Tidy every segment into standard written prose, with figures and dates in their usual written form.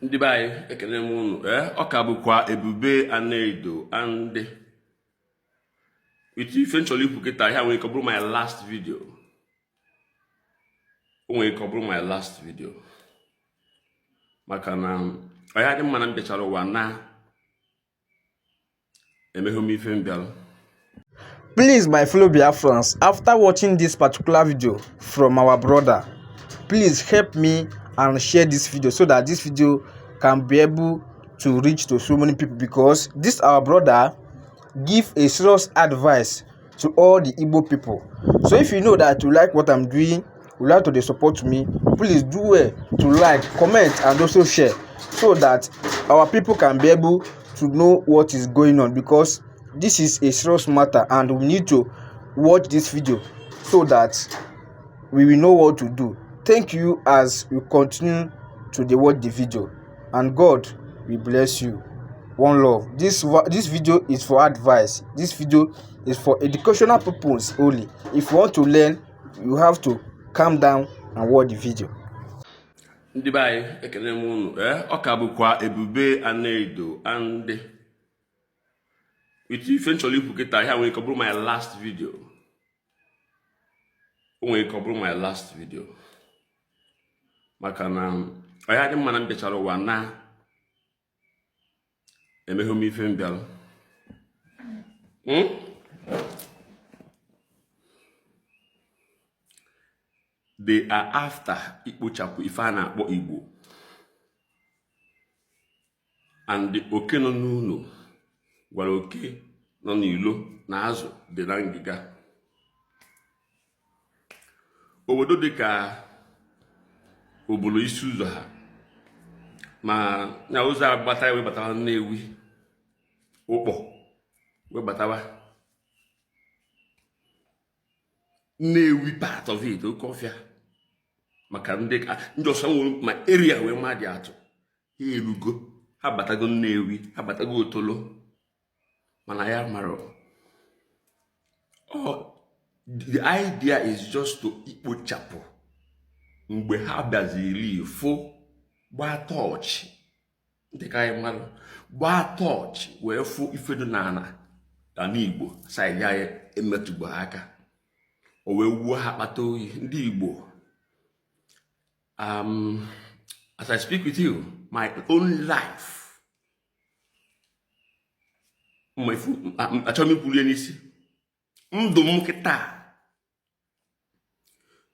Ndị be anyị, ekene m unu. Ee, ọ ka bụkwa Ebube Anaedo, and with ife m chọrọ ikwu kịta, ya nwere ike ọ bụrụ my last video. O nwere ike ọ bụrụ my last video, maka na ọ ya dị mma na m bịachara ụwa na emeghị m ife m bịara. Please, my fellow Biafrans, after watching this particular video from our brother, please help me and share this video so that this video can be able to reach to so many people, because this our brother give a serious advice to all the Igbo people. So if you know that you like what I'm doing, you like to dey support me, please do well to like, comment and also share so that our people can be able to know what is going on, because this is a serious matter and we need to watch this video so that we will know what to do. Thank you as you continue to dey watch the video, and God will bless you. One love. This video is for advice. This video is for educational purpose only. If you want to learn, you have to calm down and watch the video. Ndị be anyị, ekene m unu. Ee, ọ ka bụkwa Ebube Anaedo, and with ife m chọrọ ikwu kịta, ya nwere ike ọ bụrụ my last video. O nwere ike ọ bụrụ my last video, maka na ọ ya dị mma na m bịachara ụwa na emeghị m ife m bịara. They are after ikpochapụ ife a na-akpọ Igbo, and oke nọ n'ụlọ gwara oke nọ n'ilo na azụ dị na ngịga. Obodo dịka obodo isi ụzọ ha ma na ụzọ agbata wee batawa Nnewi, Ụkpọ wee batawa Nnewi, part of it Oke Ọfịa, maka ndị ndị ọsọ nwere ma area wee ma dị atụ ha erugo, ha batago Nnewi, ha batago Otolo, mana ya mara. The idea is just to ikpochapụ. Mgbe ha bịaziri fụ, gbaa tọọchị, ndị ka anyị mmadụ gbaa tọọchị wee fụ ife dị n'ala ala Igbo side anyị emetụgbo aka, o wee wuo ha akpata oyi. Ndị Igbo, as I speak with you, my own life, achọghị m ikwulie n'isi ndụ m kịta,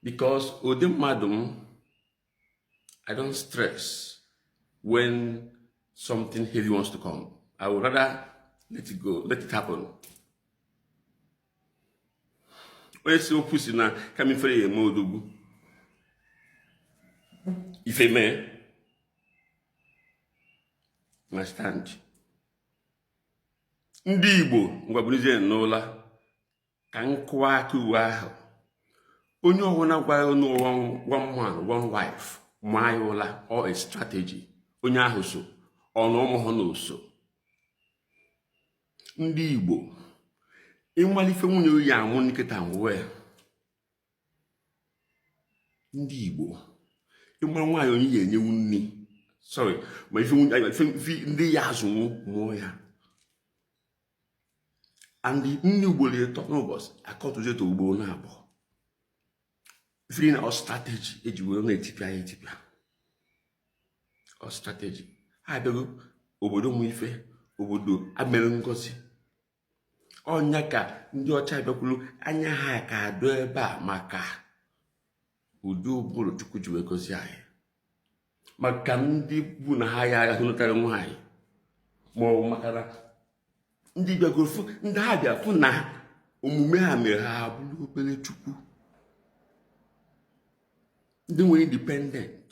because ụdị mmadụ m, I don't stress when something heavy wants to come. I would rather let it go, let it happen. Onye si okwu si na kama ifere ya eme odogwu, ife mee my stand. Ndị Igbo, ngwa bụrụzie n'ụla ka m kụwa aka uwe ahụ. Onye ọbụla gwara n'ụwa one man one wife maa ya ụla, or a strategy onye ahụ so ọnụ ụmụ ha na oso. Ndị Igbo, ịmalife nwunye oyi amụ nkịta nwee. Ndị Igbo, ịmara nwaanyị onye ya enyewu nri, sorry, ma ife ndị ya azụnwu mụọ ya, and nri ugboro ịtọ n'ụbọchị akọtụzie ugboro na abụọ free na strategy eji wee na-etipịa ya etipịa. Ọ strategy ha abịago obodo nwe ife obodo amere ngozi ọnya ka ndị ọcha bịakwuru anya ha ka adụ ebe a, maka ụdị ụbụrụ Chukwu ji wee gozie anyị, maka ndị bụ na ha ya ahụnụtara nwaanyị, ma ọ bụ maka na ndị bịagoro fụ, ndị ha bịa fụ na omume ha mere ha bụrụ obere Chukwu, ndị nwere independent.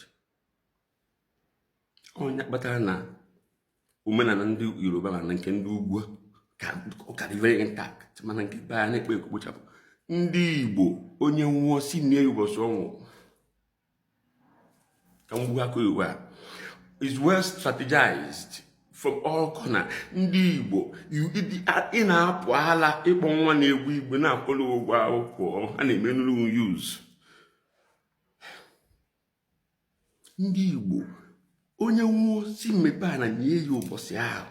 Ọnya kpatara na omenala ndị Yoruba na nke ndị ugwu ka ọ ka dị very intact, mana nke be anyị na-ekpe ekpochapụ. Ndị Igbo, onye nwụọ, si nie ya ụbọchị ọnwụ ka mgbu aka iwu a is well strategized from all corner. Ndị Igbo, ị na-apụ ala ịkpọ nwa na-egbu igbe na-akwụrụ ụgwọ akwụkwọ a na-eme nuru use. Ndị Igbo, Onye nwụọ, si mmepe a na nye ya ụbọchị ahụ.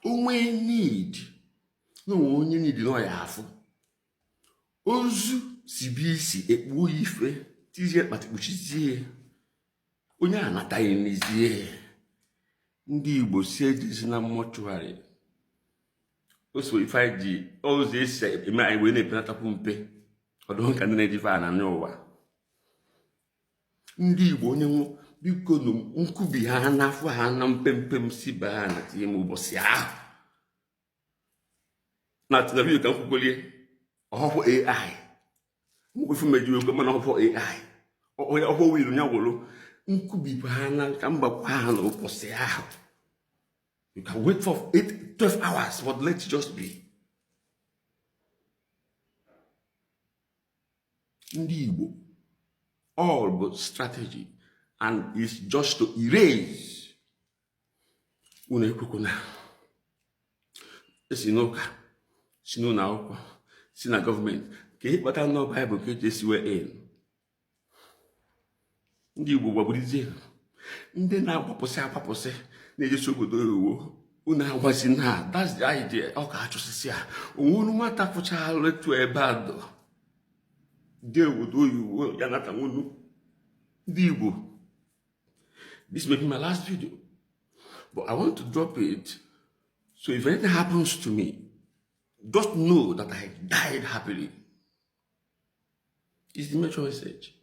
O nwee need na onwe onye need na ọya afụ ozu si bụ isi ekpuo ya ife, tizie kpati, kpuchizie onye a nataghị n'izie. Ndị Igbo si ejezi na mortuary. O so ife anyị ji ụzọ esi eme anyị wee na-epenatakwu mpe ọdụ ka ndị na-eji ife a na ụwa. Ndị Igbo, onye nwụ, biko nụ, nkwubi ha n'afọ ha na mpempe m si baa na tinye m ụbọchị ahụ na na video ka m kwukwelie ọhụhụ AI nwekwe ife meji ekwe, mana ọhụhụ AI onye ọhụụ wilu ya wụrụ nkwubi ha na ka m gbakwa ha n'ụbọchị ahụ. You can wait for 8 12 hours, but let it just be. Ndị Igbo, all bụ strategy and it's just to erase. Unu ekwekwana esi n'ụka, si n'ụlọ akwụkwọ, si na gọọmenti ka ihe kpatara nọ Baịbụl ka eji esiwe in. Ndị Igbo gbagburizie ndị na-agbapụsị agbapụsị na-ejesi obodo oyibo. Unu agwazi na that's the idea. Ọ ka achụsịsị a onwe unu nwata fụchalụ etu ebe a dọ dị obodo oyibo ya nata nwunu. Ndị Igbo, this may be my last video, but I want to drop it so if anything happens to me, just know that I died happily. It's the major message.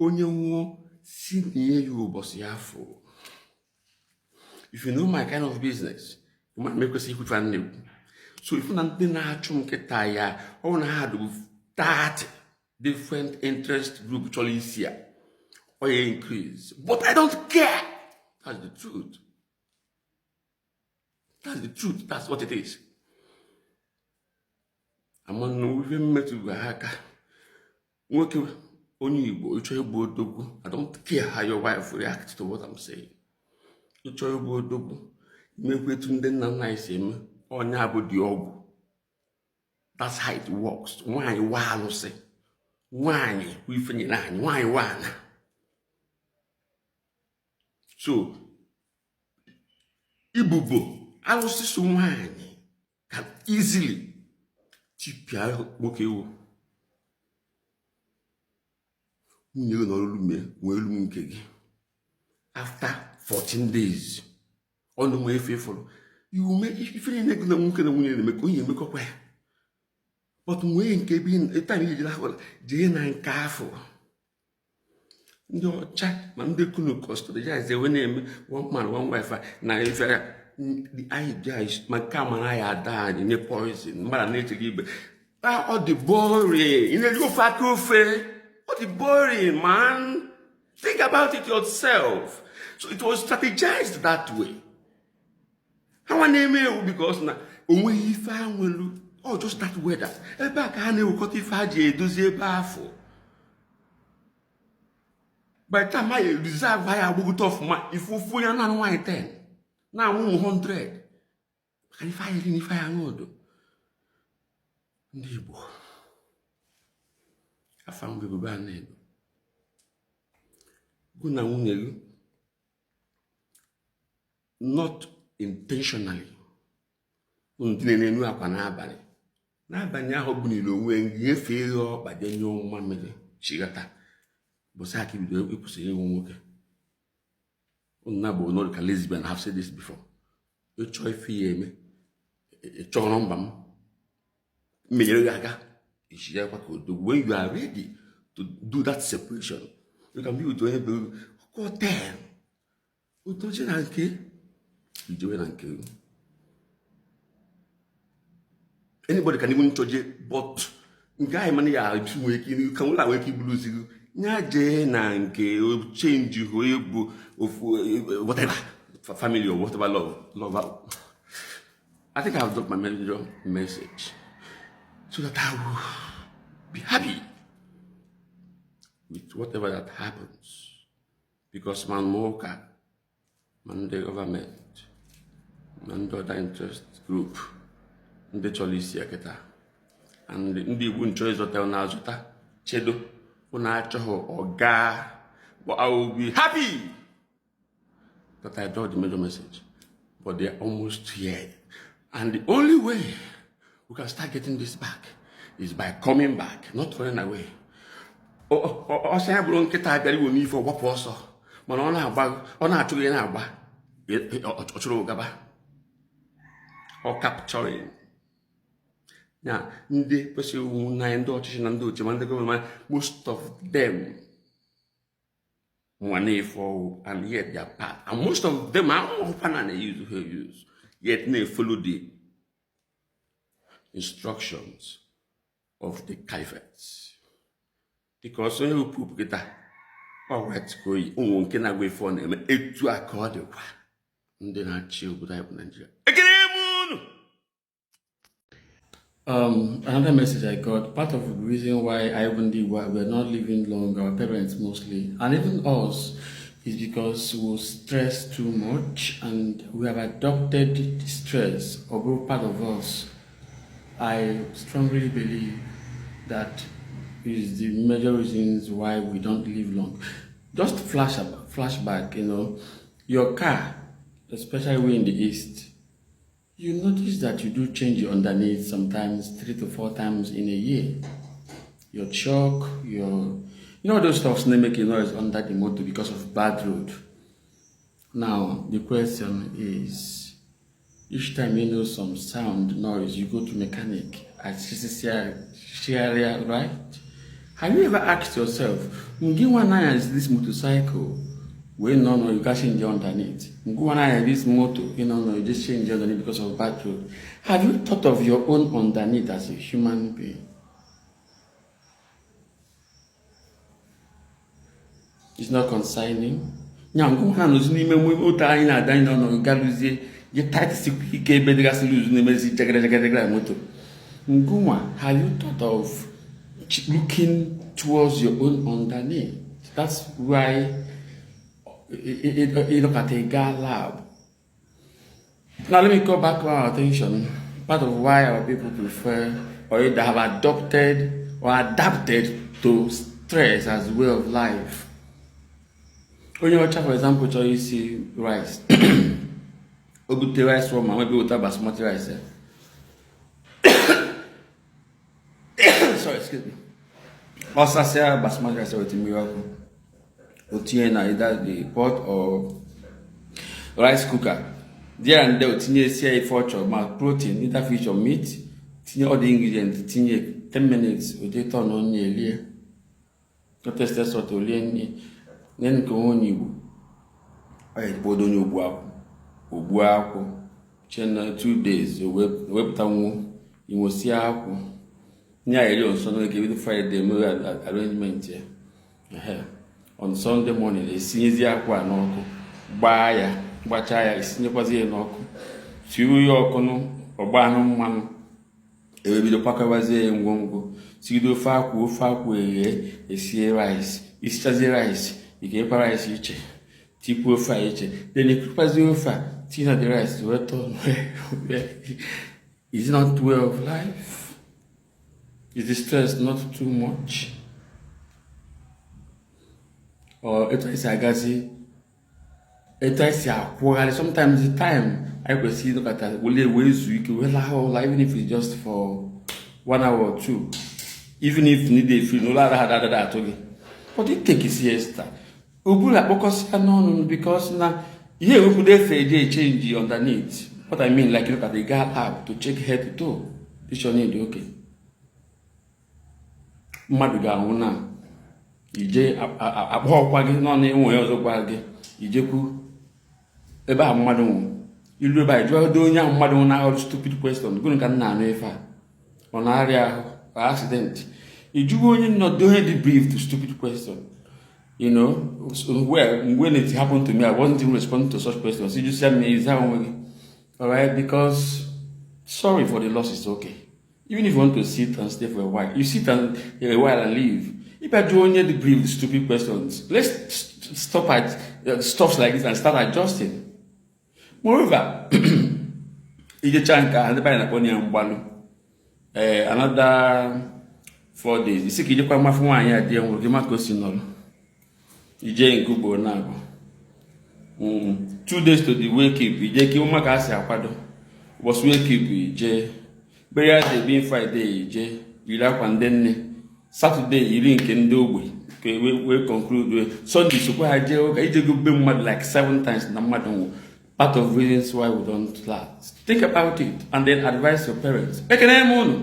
Onye nwụọ, si nie ya ụbọchị afọ. If you know my kind of business, you might make kwesị ikwufe na-ekwu. So if na ndị na-achụ m nkịta ya, ọ na ha dị 30 different interest group chọrọ isi a, ọ ya increase, but I don't care. That's the truth. That's the truth. That's what it is. Amanụ ife mmetụ ha aka. Nwoke onye Igbo, ịchọ ịbụ odogwu, I don't care how your wife react to what I'm saying. Ịchọ ịbụ odogwu, imekwa etu ndị nna nna anyị si eme. Ọnya bụ dị ọgwụ. That's how it works. Nwaanyị wa alụsị, nwaanyị bụ ife nyere anyị, nwaanyị wa ana. So ibubo alụsị so nwaanyị can easily tipịa nwoke ewu. Nwunye gị nọrọ mee nwee elu nke gị after 14 days, ọnụ nwee efe fọrọ iwu mee ife niile gị na nwoke na nwunye na-eme ka onye emekọkwa ya. But nwee nke ebe time ijiri ahụ jee na nke afọ ndị ọcha ma ndị kunu custodize ewe na-eme one man, one wife na ife ya. The idea is maka amara ya ada anyị nye poison mmadụ na-echeghị ibe. Ọ dị boring. Ị na-eri ofe aka ofe, ọ dị boring, man. Think about it yourself. So it was strategized that way. Ha nwa na-eme ewu because na onweghị ife ha nwelu. Ọ just that weather ebe a ka ha na-ewekọta ife ha ji edozi ebe afọ. By the time anyị reserve anyị agbagota ọfụma, ife ofu onye na nwaanyị 10 na-amụ ụmụ 100 maka ife anyị ri na ife anyị aṅụ odo. Ndị Igbo, afa mbụ ebube a na-edo gụ na nwunye gị, not intentionally, unu dị na-enu akwa n'abalị n'abalị ahụ bụ niile onwe nyefee ya ọkpa je nyụọ mmamịrị chighata bụsị aka ibido ịkwụsị ịnwụ nwoke. Unu na bụ nọdụ ka lesbian. I have said this before. Ịchọ ife ya eme, ịchọrọ mba m menyere gị aka ichighakwa ka odogwu. When you are ready to do that separation, you can be with onye bụ ọkụ 10 udochi na nke ijewe na nke. Anybody can even chọje, but nke ahụ mana ya nwere ike ka nwere ike iburu ozi gị nya jee na nke change hụ ịbụ ofu whatever family or whatever love love. I think I've dropped my major message so that I will be happy with whatever that happens, because man ụka ma ndị gọọmenti ma ndị other interest group ndị chọrọ isi ya kịta and ndị Igbo nchọ ịzụta na-azụta chedo unu achọghị ọga. But I will be happy that I dropped the major message. But they are almost here. And the only way we can start getting this back is by coming back, not running away. Ọsọ ya bụrụ nkịta bịara iwe n'ife, ọgbapụ ọsọ, mana ọ na-agba, ọ na-achụ gị, na-agba, ọ chụrụ gaba, ọ capturing ya. Ndị kwesịrị iwu na ndị ọchịchị na ndị ochie ma ndị gọọmenti, most of them nwa na-efe ọwụ, and yet they are part, and most of them ahụhụkwa na na-use ha use, yet na-follow the instructions of the caliphate, because onye bụ pope kịta, ọ white ka oyi ụmụ nke na-agwa ife ọ na-eme. Etu a ka ọ dịkwa ndị na-achị obodo anyị bụ Naijiria. Ekele m unu. Another message I got, part of the reason why I even did why we're not living long, our parents mostly, and even us, is because we stress too much and we have adopted the stress or both part of us. I strongly believe that is the major reasons why we don't live long. Just flashback, your car, especially we in the East, you notice that you do change your underneath sometimes three to four times in a year. Your shock, your those stuffs they make a noise under the motor because of bad road. Now the question is, each time you know some sound noise, you go to mechanic at CCC, right? Have you ever asked yourself, "Ngi is this motorcycle? We no, you can change underneath. Ngi this motor, no, you just change underneath because of bad road." Have you thought of your own underneath as a human being? It's not consigning. Nya ngụ ha nọzi n'ime moto anyị na-ada anyị nọ galuzie je tight sikwa ike ebe dịgasị loose na-emezi jagara jagara jagara moto. Ngụnwa, have you thought of looking towards your own underneath? That's why you look at a gaa lab. Now let me call back our attention. Part of why our people prefer or either have adopted or adapted to stress as way of life. Onye ọcha, for example, chọrọ isi rice, o bute rice warmer, maybe weta basmati rice. Sorry, excuse me. Ọ sasịa basmati rice with mmiri ọkụ, o tinye na either the pot or rice cooker there, and there o tinye sie ife ọ chọrọ, ma protein, either fish or meat, tinye all the ingredients, tinye 10 minutes, o jee turn on ya, elie. O teste salt, o lie nri. Nye nke onye Igbo, ọ ga-ekpodo onye ogbu akwụ, ogbu akwụ chee na 2 days, o wepụta nwu inwosie akwụ nye a eri. Nso n'oge ebido Friday mere arrangement ya. On Sunday morning esinyezi akwụ a n'ọkụ, gbaa ya, gbachaa ya, esinyekwazi ya n'ọkụ, tiwe ya ọkụ nụ, ọgba anụ mmanụ, ewebido kwakọbazie ya ngwongwo, sigide ofe akwụ, ofe akwụ eghe, esie rice, isichazie rice, ị ga-ekwa rice iche, tikwu ofe a iche, then ekwukwazie ofe a tinye na the rice wee tọọ. Is it not way of life? Is the stress not too much? Or etu anyị si agazi, etu anyị si akwụgharị, sometimes the time anyị kwesịrị ịnọkọta wele wee zuo ike, wee lahụ ụla, even if it's just for 1 hour or two, even if need a free n'ụlọ ada ada atụ gị, but it take siesta obula akpọkọsịa n'ọnụ, because na ihe ewepụta efe eje echange underneath. What I mean, like, look at the guy lab to check head to toe, this your need. Okay, mmadụ ga-anwụ na ije akpọ ọkwa gị nọ na enwe ọzọ gwa gị ijekwu ebe a mmadụ nwụ ilu ebe a jụọ onye ahụ mmadụ nwụ na stupid question, gịnị ka m na-anụ ife a, ọ na-arịa ahụ accident, ijugo onye nọdụ onye dị brief to stupid question. So, well, when it happened to me, I wasn't even responding to such questions. You just said me, is that one? All right, because sorry for the loss is okay. Even if you want to sit and stay for a while, you sit and a while and leave. If I do only the brief stupid questions, let's stop at stuff like this and start adjusting. Moreover, ijecha nke a ndị be anyị na-akpọ ya mgbalụ, another 4 days isi ka ijekwa mmafu nwaanyị a di ya nwụrụ gị maka o si nọrọ. Ije nke ugboro na-abụ. 2 days to the wake up, ije ka ịma ka a si akwado. Ụbọchị wake up, ije. Burial day being Friday, ije yiri akwa ndị nne. Saturday, yiri nke ndị ogbe ka wee conclude. Wee Sunday, sokwa ha jee ụka. Ijego be mmadụ like seven times na mmadụ nwụ. Part of reasons why we don't last. Think about it and then advise your parents. Ekene m unu.